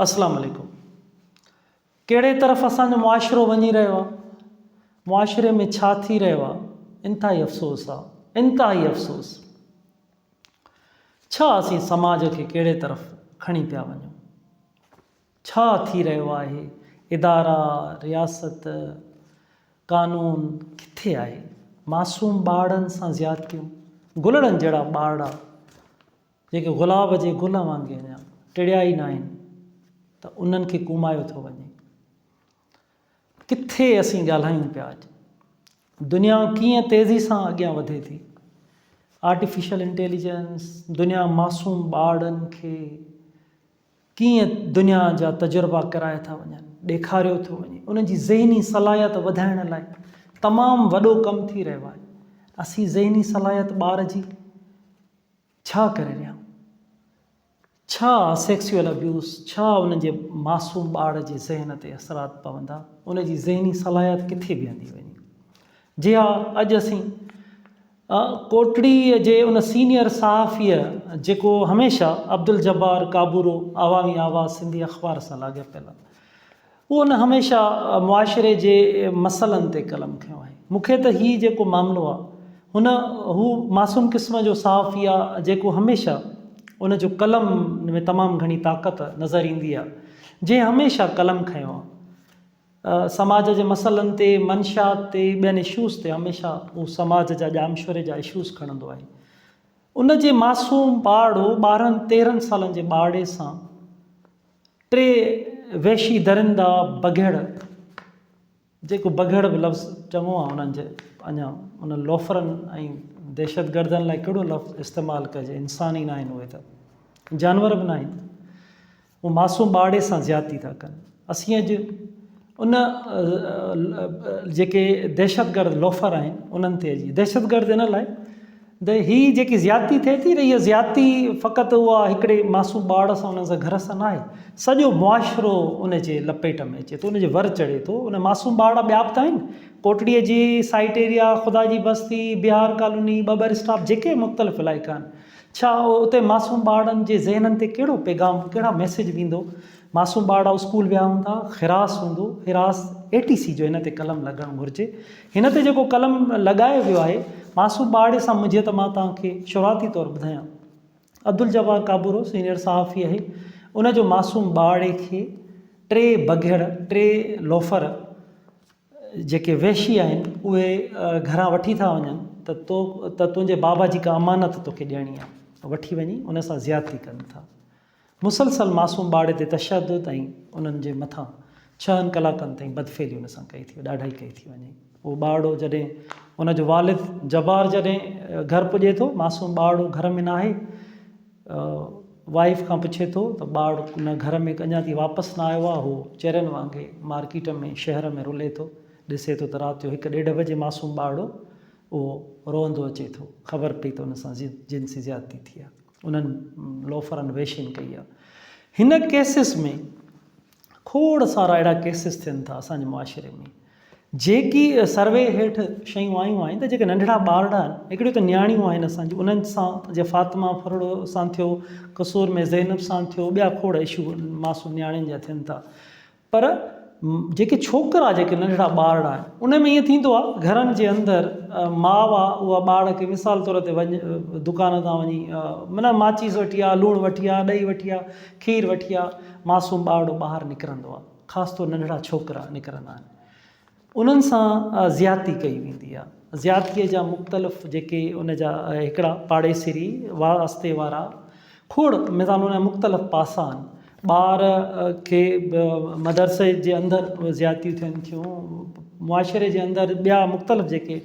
اسلام عليڪم ڪهڙي طرف اسان جو معاشرو وڃي رهيو آ معاشري ۾ ڇا ٿي رهيو آ انتهائي افسوس آ انتهائي افسوس ڇا اسين سماج کي ڪهڙي طرف کڻي پيا وڃون ڇا ٿي رهيو آهي ادارا رياست قانون ڪٿي آهي معصوم ٻارڙن سان زيادتيون گلڙن جهڙا ٻارڙا جيڪي گلاب جي گل وانگي اڃا ٽڙيا ئي ناهن ته انهن کي ڪومايو ٿو وڃي. ڪٿي اسين ڳالهايون پيا اڄ. دنيا ڪيئن تيزي سان اڳيان وڌي ٿي. آرٽيفيشل انٽيليجنس دنيا معصوم ٻارڙن کي ڪيئن دنيا جا تجربا ڪرايا ٿا وڃن، ڏيکاريو ٿو وڃي. انهن جي ذهني صلاحيت وڌائڻ لاء تمام وڏو ڪم ٿي رهيو آهي. اسين ذهني صلاحيت ٻار جي ڇا ڪري رهيا آهيون؟ ڇا سيڪسوئل ابيوز، ڇا ان جي معصوم ٻار جي ذهن تي اثرات پوندا؟ ان جي ذهني صلاحيت ڪٿي بيهندي وڃي؟ جي ها اڄ اسين ڪوٽڙي جي ان سينيئر صحافيء جيڪو هميشه عبدالجبار ڪابورو عوامي آواز سنڌي اخبار سان لاڳاپيل آهي اهو نه هميشه معاشري جي مسئلن تي قلم کنيو آهي. مون کي ته هي جيڪو معاملو آهي هن هو معصوم قسم جو صحافي آهي جيڪو هميشه ان جو قلم ۾ تمام گهڻي طاقت نظر ايندي آهي جنهن هميشه قلم کنيو آهي سماج جي مسئلن تي منشيات تي ٻين اشوز تي هميشه هو سماج جا ڄامشوري جا اشوز کڻندو آهي ان جي معصوم ٻارڙو 12 13 سالن جي ٻارڙي سان ٽي وحشي درندا بگهڙ، جيڪو بگهڙ به لفظ چڱو آهي انهن جي اڃا انهن لوفرن ۽ دهشتگردن لاء ڪهڙو لفظ استعمال ڪجي انسان ئي ناهن اهي ته جانور به ناهن هو معصوم ٻارڙي سان زيادتي ٿا ڪن اسين اڄ ان جيڪي دهشتگرد لوفر آهن انهن تي اڄ دهشتگرد ان لاء ته هي جيڪي زيادتي ٿئي ٿي نه اها زيادتي فقط اها هڪڙي معصوم ٻار سان ان سان گهر سان ناهي سڄو معاشرو ان جي لپيٽ ۾ اچي ٿو ان جي ور چڙهي ٿو ان معصوم ٻارڙا ٻيا به ته آهن ڪوٽڙي جي سائيٽ ايريا خدا جي بستي بهار ڪالوني ٻٻر اسٽاپ جيڪي مختلف علائقا آهن ڇا اتي معصوم ٻارڙن جي ذهنن تي ڪهڙو پيغام ڪهڙا ميسيج ويندو معصوم ٻارڙا اسڪول ويا هوندا، حراس هوندو، حراس اي ٽي سي جو هن تي قلم لڳڻ گهرجي. هن تي جيڪو قلم لڳايو ويو آهي، معصوم ٻارڙي سان منهنجي ته مان توهان کي شروعاتي طور ٻڌايان. عبدالجبار ڪابورو سينيئر صحافي آهي، ان جو معصوم ٻارڙي کي ٽي بگهڙ، ٽي لوفر جيڪي وحشي آهن، اهي گهران وٺي ٿا وڃن ته تو ته تنهنجي بابا جي ڪا امانت توکي ڏيڻي آهي، وٺي وڃي ان سان زيادتي ڪن ٿا. مسلسل معصوم ٻارڙي تي تشدد ۽ انهن جي مٿان ڇهن ڪلاڪن تائين بدفعلي ان سان ڪئي ٿي ڏاڍائي ڪئي ٿي وڃي. اهو ٻارڙو جڏهن ان جو والد جبار جڏهن گهر پڄي ٿو معصوم ٻارڙو گهر ۾ ناهي وائيف کان پڇي ٿو ته ٻارڙو نه گهر ۾ اڃا تائين واپس نه آيو آهي هو چرين وانگي مارڪيٽ ۾ شهر ۾ رلي ٿو ڏسي ٿو ته رات جو هڪ ڏيڍ بجي معصوم ٻارڙو اهو روئندو اچي ٿو خبر پئي ته ان سان جنسي زيادتي ٿي آهي. انهن لوفرن ويشين ڪئي آ. هن ڪيسز ۾ کوڙ سارا اهڙا ڪيسز ٿين ٿا اسان جي معاشري ۾ جيڪي سروي هيٺ شيون آيون آهن ته جيڪي ننڍڙا ٻارڙا آهن هڪڙيون ته نياڻيون آهن اسان جون انهن سان جي فاطمه ڦرڙو سان ٿيو قصور ۾ زينب سان ٿيو ٻيا کوڙ اشو معصوم نياڻين جا ٿين ٿا پر جيڪي ڇوڪرا جيڪي ننڍڙا ٻارڙا آهن ان ۾ ائين ٿيندو آهي گهرن جي اندر ماء آهي اها ٻار کي مثال طور تي وڃ دڪان تان وڃي معنيٰ ماچيس وٺي آ لوڻ وٺي آ ڏهي وٺي آ کير وٺي آ معصوم ٻارڙو ٻاهر نڪرندو آهي خاص طور ننڍڙا ڇوڪرا نڪرندا آهن انهن سان زيادتي ڪئي ويندي آهي. زيادتيء جا مختلف جيڪي ان جا هڪڙا پاڙيسري واسطي وارا کوڙ مثال ان جا مختلف پاسا آهن. ٻار کي مدرسي جي اندر زيادتيون ٿين ٿيون، معاشري جي اندر ٻيا مختلف جيڪي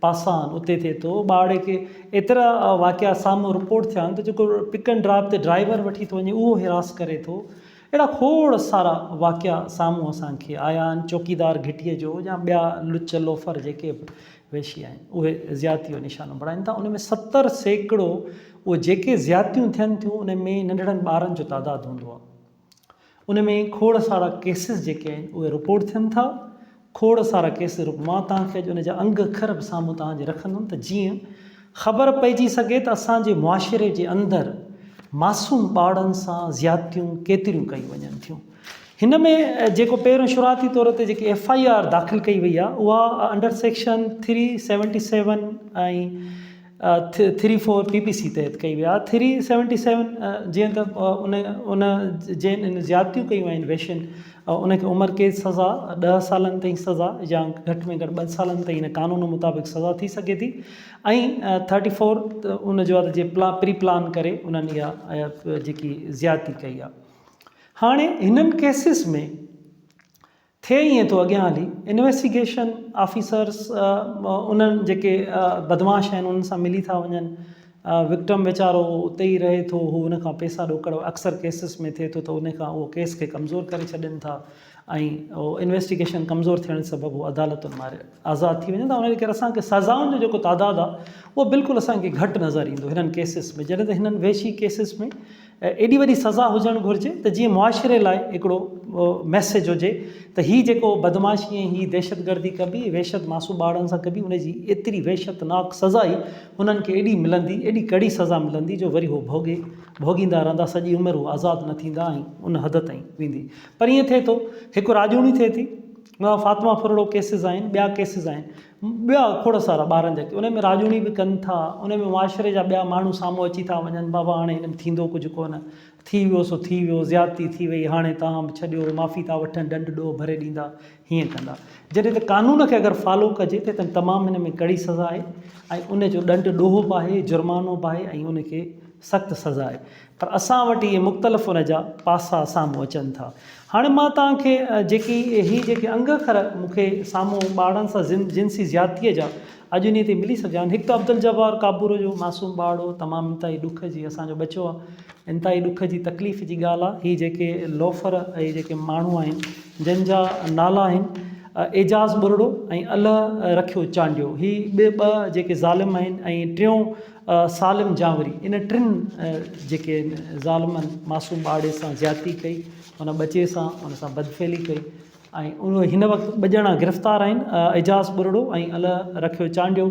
پاسا آهن اتي ٿئي ٿو. ٻارڙي کي ايترا واقعا سامهون رپورٽ ٿيا آهن ته جيڪو پڪ اينڊ ڊراپ تي ڊرائيور وٺي ٿو وڃي اهو هراس ڪري ٿو. اهڙا کوڙ سارا واقعا سامهون اسان کي آيا آهن، چوڪيدار گهٽيء جو يا ٻيا لچ لوفر جيڪي به وحشي آهن اهي زيادتي جو نشانو بڻائين ٿا، ان ۾ 70% اهي جيڪي زيادتيون ٿين ٿيون ان ۾ ننڍڙن ٻارن جو تعداد هوندو آهي، ان ۾ کوڙ سارا ڪيسز جيڪي آهن اهي رپورٽ ٿين ٿا، کوڙ سارا ڪيس مان توهان کي اڄ ان جا انگ اکر به سامهون توهان جي رکندم ته جيئن خبر پئجي سگهي ته اسان جي معاشري جي اندر. معصوم ٻارڙن سان زيادتيون ڪيتريون ڪيون وڃن ٿيون. هن ۾ جيڪو پهريون شروعاتي طور تي جيڪي ايف I R داخل ڪئي وئي آهي اها under section three seventy seven ۽ three four P P C تحت ڪئي وئي آهي. ٿري سيونٽي سيون جيئن ته ان ان جنهن ان زيادتيون ڪيون آهن ويشن ان کي عمر قيد سزا ڏهه سالن تائين سزا يا گهٽ ۾ گهٽ ٻن سالن تائين ان قانون مطابق سزا ٿي سگهي ٿي ۽ ٿرٽي فور ان جو آهي ته جي پلان پري پلان ڪري انهن اها جيڪي زيادتي ڪئي آهي. هاڻي هنن ڪيسز ۾ ٿئي ائين ٿو اڳيان هلي انويسٽيگيشن آفيسرس انهن جيڪي بدمعاش آهن انهن سان ملي ٿا وڃن وڪٽم ويچارو اتي ئي رهي ٿو هو ان کان پيسا ڏوڪڙ اڪثر ڪيسز ۾ ٿئي ٿو ته ان کان اهو ڪيس کي ڪمزور ڪري ڇڏين ٿا ۽ اهو انويسٽيگيشن ڪمزور ٿيڻ سبب هو عدالتن مان آزاد ٿي وڃن ٿا ان جي ڪري اسان کي سزائن جو جيڪو تعداد آهي اهو بلڪل اسان کي گهٽ نظر ايندو هنن ڪيسز ۾ جڏهن ته هنن وحشي ڪيسز ۾ ايڏي وڏي سزا هجڻ گهرجي ته جيئن معاشري لاء هڪڙو ميسيج هجي ته هي جيڪو بدمعاشي ۽ هي دهشتگردي ڪبي، وحشت معصوم ٻارڙن سان ڪبي ان جي ايتري وحشتناڪ سزا ئي هنن کي ايڏي ملندي، ايڏي ڪڙي سزا ملندي جو وري هو ڀوڳي ڀوڳيندا رهندا سڄي عمر هو آزاد نه ٿيندا ۽ ان حد تائين ويندي. پر ائين ٿئي ٿو هڪ راڄوڻي ٿئي ٿي، فاطمه ڦرڙو ڪيسز آهن، ٻيا ڪيسز آهن. ٻيا کوڙ سارا ٻارن جا ان ۾ راڄوڻي به ڪن ٿا ان ۾ معاشري جا ٻيا ماڻهو سامهون اچي ٿا وڃن بابا هاڻي هن ۾ ٿيندو ڪجهه ڪونه ٿي ويو سو ٿي ويو زيادتي ٿي وئي هاڻي توهان به ڇڏيو معافي ٿا وٺن ڏنڊ ڏوهه ڀري ڏيندا هيئن ڪندا جڏهن ته قانون کي اگر فالو ڪجي ته تمام هن ۾ ڪڙي سزا آهي ۽ ان جو ڏنڊ ڏوهه به آهي جرمانو به آهي ۽ ان کي سخت سزا آهي پر اسان وٽ اهي مختلف ان جا پاسا سامهون اچن ٿا. هاڻي مان توهان کي جيڪي هي جيڪي انگ اکر مون کي سامهون ٻارڙن سان جنسي زيادتيء جا اڄ انهيء تي ملي سگهيا آهن. هڪ ته عبدالجبار ڪابورو جو معصوم ٻارڙو تمام انتهائي ڏک جي اسان جو ٻچو آهي. انتهائي ڏک جي تڪليف جي ڳالهه آهي. هي جيڪي لوفر اهي جيڪي ماڻهو آهن جن جا نالا آهن اعجاز ٻرڙو ۽ الهه رکيو چانڊيو هي ٻه جيڪي ظالم آهن ۽ ٽيون سالم جانوري ان ٽن جيڪي ظالمن معصوم ٻارڙي سان زيادتي ڪئي ان ٻچي سان ان سان بدفعلي ڪئي ۽ اهي هن وقت ٻه ڄڻا گرفتار آهن اعجاز ٻرڙو ۽ الهه رکيو چانڊيو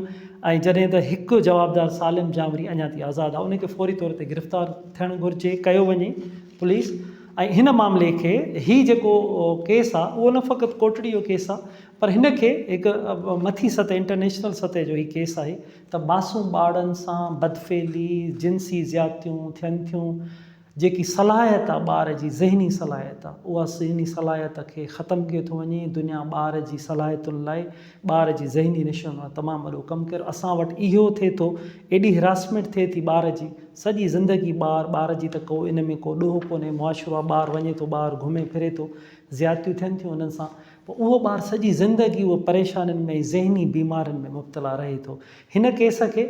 ۽ جڏهن ته هڪ جوابدار سالم جانوري اڃا تائين آزاد آهي ان کي فوري طور تي گرفتار ٿيڻ گهرجي ڪيو وڃي پوليس ۽ هن معاملي کي هي جيڪو ڪيس آهي اهو نه فقط ڪوٽڙي جو ڪيس آهي پر هن کي هڪ مٿي سطح انٽرنيشنل سطح جو هي ڪيس آهي ته معصوم ٻارڙن سان بدفعلي، جنسي زيادتيون ٿين ٿيون، جيڪي صلاحيت آ ٻار جي ذهني صلاحيت آ اها ذهني صلاحيت کي ختم ڪيو ٿو وڃي، دنيا ٻار جي صلاحيتن لاء ٻار جي ذهني نشونما تمام وڏو ڪم ڪيو اسان وٽ اهو ٿئي ٿو ايڏي هراسمينٽ ٿئي ٿي ٻار جي سڄي زندگي ٻار ٻار جي ته ڪو ان ۾ ڪو ڏوهه ڪونهي معاشرو آ ٻار وڃي ٿو ٻاهر گهمي ڦري ٿو زيادتيون ٿين ٿيون انهن سان پوء اهو ٻار سڄي زندگي اهو پريشانين ۾ ۽ ذهني بيمارين ۾ مبتلا رهي ٿو. هن ڪيس کي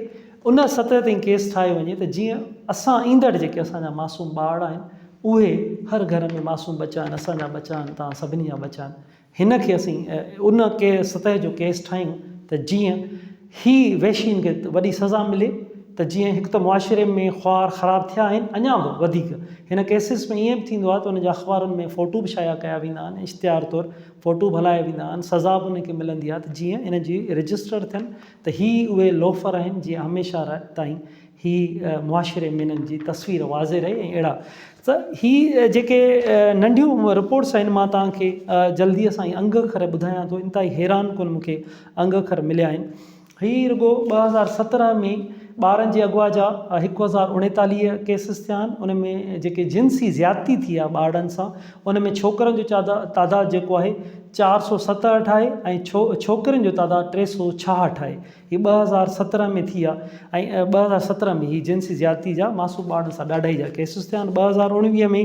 ان سطح تائين ڪيس ٺاهيو وڃي ته جيئن اسان ايندڙ جيڪي اسان جا معصوم ٻارڙا آهن اهي هر گهر ۾ معصوم ٻچا آهن اسان جا ٻچا آهن توهان سڀني جا ٻچا آهن هن کي اسين ان سطح جو ڪيس ٺاهيون ته جيئن هي وحشين کي وڏي سزا ملي ته جيئن هڪ ته معاشري ۾ خوار خراب ٿيا آهن اڃا به وڌيڪ هن ڪيسز ۾ ائين به ٿيندو آهي ته ان جا اخبارن ۾ فوٽو به شايع ڪيا ويندا آهن اشتهار طور فوٽو به هلايا ويندا آهن سزا به ان کي ملندي آهي ته جيئن ان جي رجسٽر ٿين ته هي اهي لوفر آهن جيئن هميشه تائين هي معاشري ۾ انهن جي تصوير واضح رهي ۽ اهڙا ته هي جيڪي ننڍيون رپورٽس آهن مان توهان کي جلدي سان انگ اکر ٻڌايان ٿو انتهائي حيران ڪن مون کي انگ اکر مليا آهن. هي رڳو 2017 ۾ ٻارن جي اغوا جا 1039 ڪيسز ٿيا آهن ان ۾ جيڪي جنسي زيادتي ٿي آهي ٻارڙن سان ان ۾ ڇوڪرن جو تعداد جيڪو آهي 467 آهي ۽ ڇوڪرين جو تعداد 366 آهي هي 2017 ۾ ٿي آهي ۽ 2017 ۾ هي جنسي زيادتي جا معصوم ٻارڙن سان ڏاڍائي جا ڪيسز ٿيا آهن 2019 ۾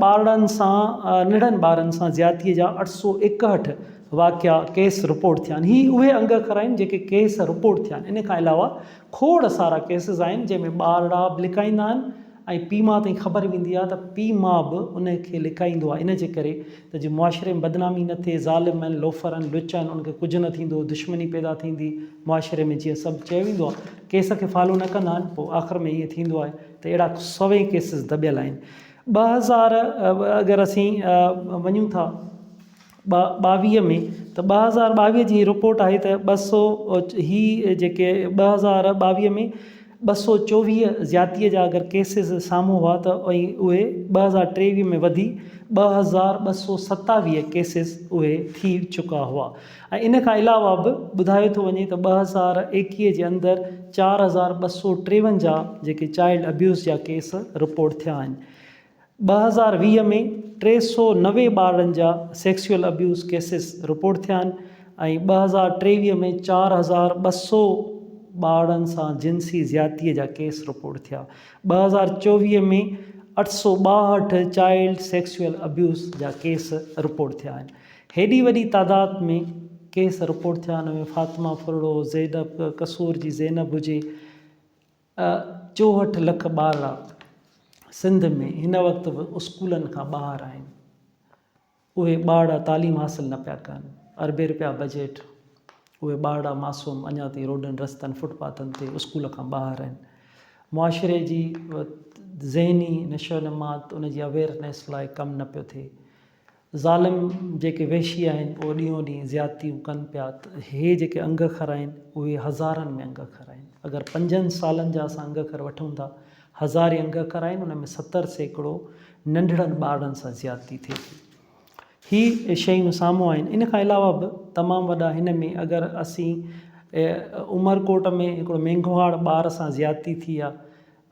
ٻارڙن سان ننڍن ٻارن سان زيادتي جا 861 واقعا ڪيس رپورٽ ٿيا آهن هي اهي انگ اکر آهن جيڪي ڪيس رپورٽ ٿيا آهن ان کان علاوه کوڙ سارا ڪيسز آهن جنهن ۾ ٻارڙا به لڪائيندا آهن ۽ پيء ماء تائين خبر ويندي آهي ته پيء ماء به ان کي لڪائيندو آهي ان جي ڪري ته جي معاشري ۾ بدنامي نه ٿئي ظالم آهن لوفر آهن لچ آهن ان کي ڪجهه نه ٿيندو دشمني پيدا ٿيندي معاشري ۾ جيئن سڀ چيو ويندو آهي ڪيس کي فالو نه ڪندا آهن پوء آخر ۾ ائين ٿيندو آهي ته اهڙا سوين ڪيسز دٻيل آهن 2000 اگر اسين وڃون ٿا 22 ۾ ته 2022 جي رپورٽ آهي ته 200 هي جيڪي 2022 ۾ 224 زيادتيء جا اگر ڪيسز سامهون هئا ته ۽ اهي 2023 ۾ وڌي 2227 ڪيسز اهي ٿي چڪا هئا ۽ ان کان علاوه به ٻڌايو ٿو وڃي ته 2021 جي اندر 4253 جيڪي چائلڊ ابيوز جا ڪيس رپورٽ ٿيا آهن. 2020 ۾ 390 ٻارڙن جا سيڪسوئل ابيوز ڪيسز رپورٽ ٿيا آهن ۽ 2023 ۾ 4200 ٻارڙن سان جنسي زيادتي جا ڪيس رپورٽ ٿيا. 2024 ۾ 862 چائلڊ سيڪسوئل ابيوز جا ڪيس رپورٽ ٿيا آهن. هيڏي وڏي تعداد ۾ ڪيس رپورٽ ٿيا ان ۾ فاطمه ڦرڙو، زينب قصور جي زينب هجي، 64 لک ٻارڙا سنڌ ۾ هن وقت به اسڪولن کان ٻاهر آهن. اهي ٻارڙا تعليم حاصل نه پيا ڪن. اربين رپيا بجيٽ اهي ٻارڙا معصوم اڃا تائين روڊن رستن فٽ پاٿن تي اسڪول کان ٻاهر آهن. معاشري جي ذهني نشو نما ان جي اويئرنيس لاء ڪم نه پيو ٿئي. ظالم جيڪي وحشي آهن اهي ڏينهون ڏينهن زيادتيون ڪن پيا ته هي جيڪي انگ اکر آهن اهي هزارن ۾ انگ اکر آهن اگر پنجن سالن جا اسان انگ اکر وٺون ٿا هزارين انگ اکر آهن ان ۾ 70% ننڍڙن ٻارڙن سان زيادتي ٿئي ٿي هي شيون سامهون آهن ان کان علاوه به تمام وڏا هن ۾ اگر اسين عمرڪوٽ ۾ هڪڙو مينگهواڙ ٻار سان زيادتي ٿي آهي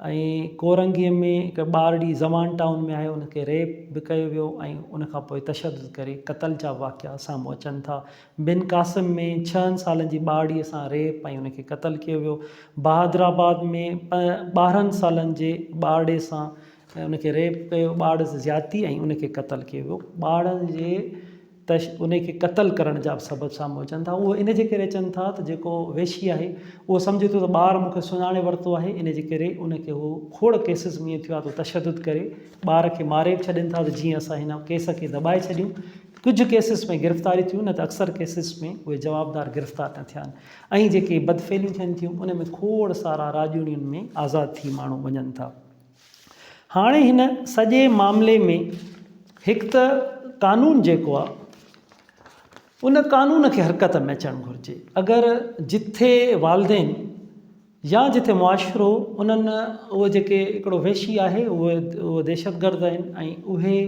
۽ ڪورنگيء ۾ هڪ ٻارڙي زمان ٽائون ۾ آهي ان کي ريپ به ڪيو ويو ۽ ان کان پوء تشدد ڪري قتل جا واقعا سامهون اچن ٿا. بن قاسم ۾ ڇهن سالن جي ٻارڙي سان ريپ ۽ ان کي قتل ڪيو ويو. بهادر آباد ۾ 12 سالن جي ٻارڙي سان ان کي ريپ ڪيو ٻارڙي سان زيادتي ۽ ان کي قتل ڪيو ويو. ٻارڙن جي ته ان کي قتل ڪرڻ جا به سبب سامهون اچن ٿا. اهو ان جي ڪري اچن ٿا ته جيڪو وحشي آهي اهو سمجهي ٿو ته ٻار مون کي سڃاڻي ورتو آهي ان جي ڪري ان کي هو کوڙ ڪيسز ۾ ائين ٿيو آهي ته تشدد ڪري ٻار کي ماري به ڇڏين ٿا ته جيئن اسان هن ڪيس کي دٻائي ڇڏيون. ڪجهه ڪيسز ۾ گرفتاريون ٿيون نه ته اڪثر ڪيسز ۾ اهي جوابدار گرفتار نه ٿيا آهن ۽ جيڪي بدفعليون ٿين ٿيون ان ۾ کوڙ سارا راڄوڻين ۾ آزاد ٿي ماڻهو وڃن ٿا. هاڻي هن سڄي معاملي ۾ هڪ ته قانون جيڪو آ ان قانون کي حرڪت ۾ اچڻ گهرجي اگر جٿي والدين يا جٿي معاشرو انهن اهي جيڪي هڪڙو وحشي آهي اهي اهي دهشتگرد آهن ۽ اهي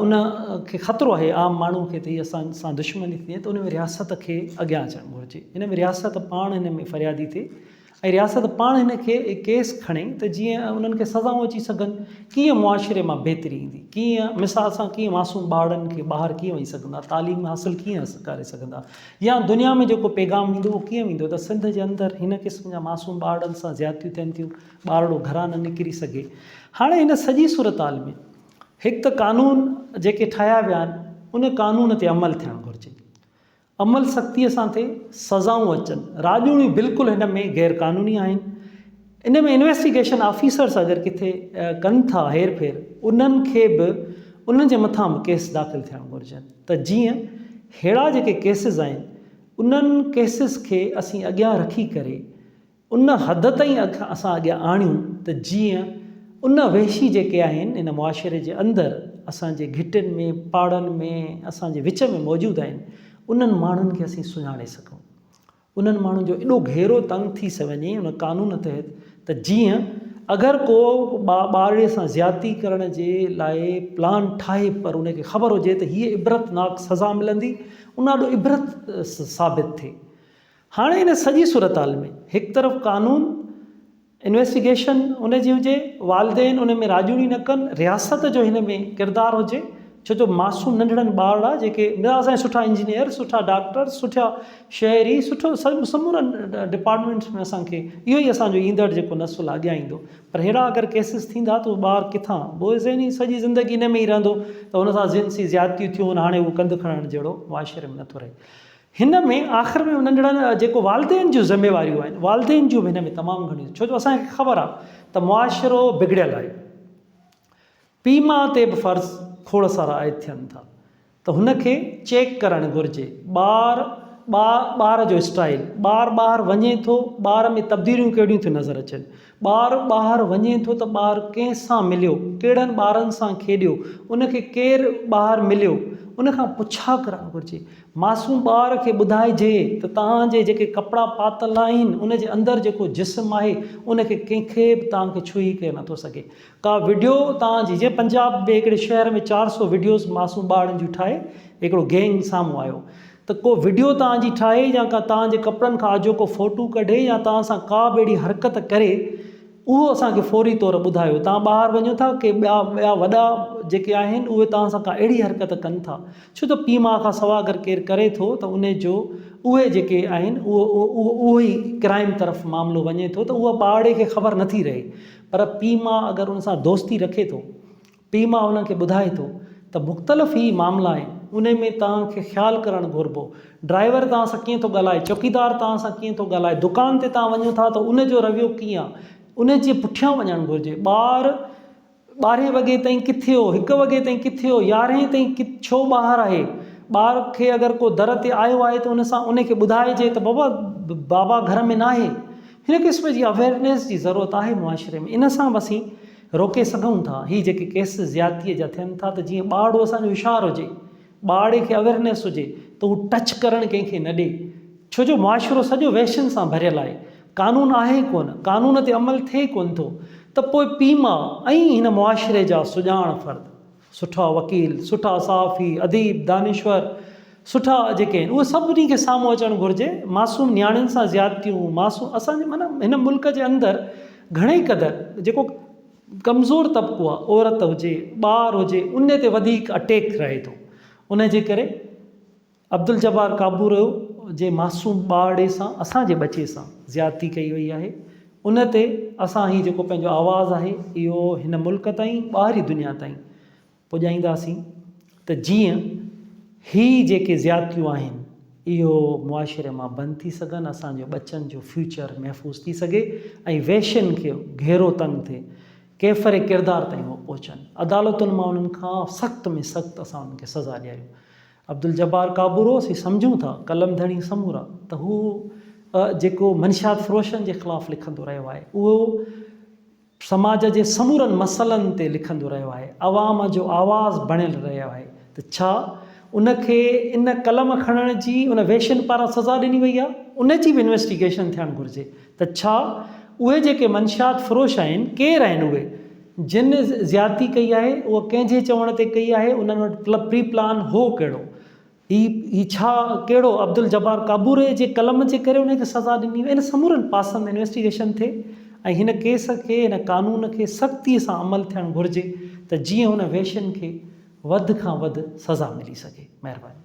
ان کي خطرو آهي عام ماڻهو کي ته هي اسان سان دشمني ٿي ته ان ۾ رياست کي اڳيان اچڻ گهرجي ان ۾ رياست پاڻ هن ۾ فريادي ٿئي ۽ رياست پاڻ هن کي ڪيس کڻي ته جيئن انهن کي سزائون اچي سگهن، ڪيئن معاشري مان بهتري ايندي، ڪيئن مثال سان ڪيئن معصوم ٻارڙن کي ٻاهر ڪيئن وڃي سگهندا، تعليم حاصل ڪيئن ڪري سگهندا يا دنيا ۾ جيڪو پيغام ويندو اهو ڪيئن ويندو ته سنڌ جي اندر هن قسم جا معصوم ٻارڙن سان زيادتيون ٿين ٿيون، ٻارڙو گهران نه نڪري سگهي. هاڻي هن سڄي صورتحال ۾ هڪ ته قانون جيڪي ٺاهيا ويا آهن ان قانون تي عمل ٿيڻ گهرجي. عمل سختيء سان ٿئي، سزائون اچن. راڄوڻيون بلڪل هن ۾ غير قانوني آهن. ان ۾ انويسٽيگيشن آفيسرس اگر ڪٿي ڪن ٿا هير ڦير انهن کي به انهن جي مٿان به ڪيس داخل ٿيڻ گهرجن ته جيئن ههڙا جيڪي ڪيسز آهن انهن ڪيسز کي اسين اڳيان رکي ڪري ان حد تائين اسان اڳيان آڻيون ته جيئن ان وحشي جيڪي آهن ان معاشري جي اندر اسان جي گهٽين ۾ پاڙن ۾ اسان جي وچ ۾ موجود آهن انهن ماڻهن کي اسين سڃاڻي سگهون انهن ماڻهن جو ايڏو گهيرو تنگ ٿي وڃي ان قانون تحت ته جيئن اگر ڪو ٻارڙي سان زيادتي ڪرڻ جي لاء پلان ٺاهي پر ان کي خبر هجي ته هيء عبرتناڪ سزا ملندي ان آڏو عبرت ثابت ٿئي. هاڻي ان سڄي صورتحال ۾ هڪ طرف قانون، انويسٽيگيشن ان جي هجي، والدين ان ۾ راڄوڻي نه ڪن، رياست جو هن ۾ ڪردار هجي، ڇو جو معصوم ننڍڙن ٻارڙا جيڪي ملان اسان جا سٺا انجنيئر، سٺا ڊاڪٽر، سٺا شهري، سٺو سمورن ڊپارٽمينٽس ۾ اسان کي اهو ئي اسان جو ايندڙ جيڪو نسل آهي اڳيان ايندو پر ههڙا اگر ڪيسز ٿيندا ته اهو ٻار ڪٿان پوء ذهني سڄي زندگي ان ۾ ئي رهندو ته هن سان جنسي زيادتيون ٿيون هاڻي اهو ڪنڌ کڻڻ جهڙو معاشري ۾ نٿو رهي. هن ۾ آخر ۾ ننڍڙن جيڪو والدين جون ذميواريون آهن والدين جون به هن ۾ تمام گهڻيون ڇو جو اسان کي خبر آهي ته معاشرو بگڙيل آهي پيء ماء تي به فرض کوڙ سارا عائد ٿين ٿا ته هن کي چيڪ ڪرڻ گهرجي ٻار ٻار جو اسٽائل ٻار ٻاهر وڃي ٿو ٻار ۾ تبديليون ڪهڙيون ٿيون نظر اچن ٻار ٻاهر وڃي ٿو ته ٻار ڪنهن سان مليو، ڪهڙن ٻارن سان کيڏيو، ان کي ڪير ٻاهر مليو، ان کان پڇا ڪرڻ گهرجي. معصوم ٻار کي ٻڌائجي ته توهان جي جيڪي ڪپڙا پاتل آهن ان جي اندر جيڪو جسم آهي ان کي ڪنهن کي به توهان کي ڇهي ڪري نٿو سگهي. ڪا وڊيو توهان جي جيئن پنجاب ۾ هڪڙي شهر ۾ 400 وڊيوز معصوم ٻارڙن جون ٺاهي هڪڙو گينگ سامهون آيو ته ڪو وڊيو توهان جي ٺاهي يا ڪا توهان جي ڪپڙن کان آجو ڪو فوٽو ڪڍي يا توهان سان ڪا به اهڙي حرڪت ڪري اهو اسان کي فوري طور ٻڌايو. توهان ٻاهر وڃو ٿا، ڪي ٻيا ٻيا وڏا جيڪي آهن اهي توهان سان ڪا اهڙي حرڪت ڪن ٿا. ڇو ته پيء ماء کان سوا اگر ڪير ڪري ٿو ته ان جو اهي جيڪي آهن اهو اهو ئي ڪرائيم طرف معاملو وڃي ٿو ته اها ٻارڙي کي خبر نٿي رهي پر پيء ماء اگر ان سان دوستي رکي ٿو پيء ماء انهن کي ٻڌائي ٿو ته مختلف هي معاملا آهن انهي ۾ توهان کي خيال ڪرڻ گهربو. ڊرائيور توهان سان ڪيئن ٿو ڳالهائي، چوڪيدار توهان سان ڪيئن ٿو ڳالهائي، دڪان تي توهان وڃو ٿا ته ان جو رويو ڪيئن آهي، ان جي پٺيان وڃڻ گهرجي. ٻار ٻارهين وڳي تائين ڪٿي هو، هڪ وڳي تائين ڪٿي هو، يارهين تائين ڇو ٻاهر آهي. ٻار کي اگر ڪو در تي آيو آهي ته ان سان ان کي ٻڌائجي ته بابا بابا گهر ۾ ناهي. هن قسم جي اويئرنيس جي ضرورت آهي معاشري ۾ ان سان به اسين روڪي سگهون ٿا هي جيڪي ڪيس زيادتي جا ٿين ٿا ته جيئن ٻارڙو اسان جو هوشيار هجي ٻارڙي کي اويرنيس هجي ته هو ٽچ ڪرڻ ڪنهن کي نه ڏي ڇو جو معاشرو سڄو وحشين سان ڀريل آهي قانون آهي ڪونه قانون تي عمل ٿئي ڪونه ٿو ته پوء پيء ماء ۽ هن معاشري جا سڄاڻ فرد سٺا وڪيل، سٺا صحافي، اديب، دانشور، سٺا جيڪي آهن اهي سڀني کي سامهون اچڻ گهرجي، معصوم نياڻين سان زيادتيون، معصوم اسان جي معنيٰ هن ملڪ جي اندر گهڻي قدر جيڪو ڪمزور طبقو آهي عورت هجي، ٻار هجي ان تي وڌيڪ اٽيڪ رهي ٿو ان جي ڪري عبدالجبار ڪابوريو جي معصوم ٻارڙي سان اسان جي ٻچي سان زيادتي ڪئي وئي آهي ان تي اسان هي جيڪو پنهنجو آواز آهي اهو هن ملڪ تائين ٻاهري دنيا تائين پڄائينداسين ته جيئن هي جيڪي زيادتيون آهن اهو معاشري مان بند ٿي سگهن اسان جو ٻچن جو فيوچر محفوظ ٿي سگهي ۽ وحشين کي گهيرو تنگ ٿئي ڪيفر ڪردار تائين هو پهچن عدالتن مان انهن کان سخت ۾ سخت اسان انهن کي سزا ڏياريون عبدالجبار ڪابورو اسين سمجهون ٿا قلم ڌڻي سمورا ته هو جيڪو منشيات فروشن جي خلاف لکندو رهيو آهي اهو سماج جي سمورن مسئلن تي لکندو رهيو آهي عوام جو آواز بڻيل رهيو آهي ته ڇا ان کي ان قلم کڻڻ جي ان ويشن پاران سزا ڏني وئي آهي ان جي به انويسٽيگيشن ٿيڻ گهرجي ته ڇا اهي جيڪي منشيات فروش آهن ڪير آهن اهي جن زيادتي ڪئي آهي اها ڪنهن جي چوڻ تي ڪئي آهي انهن وٽ پري پلان هو ڪهڙو؟ هي هي ڇا ڪهڙو عبدالجبار ڪابوري جي قلم جي ڪري ان کي سزا ڏني وئي ان سمورن پاسن تي انويسٽيگيشن ٿئي ۽ هن ڪيس کي هن قانون کي سختي سان عمل ٿيڻ گهرجي ته جيئن هن وحشين کي وڌ کان وڌ سزا ملي سگهي مهرباني.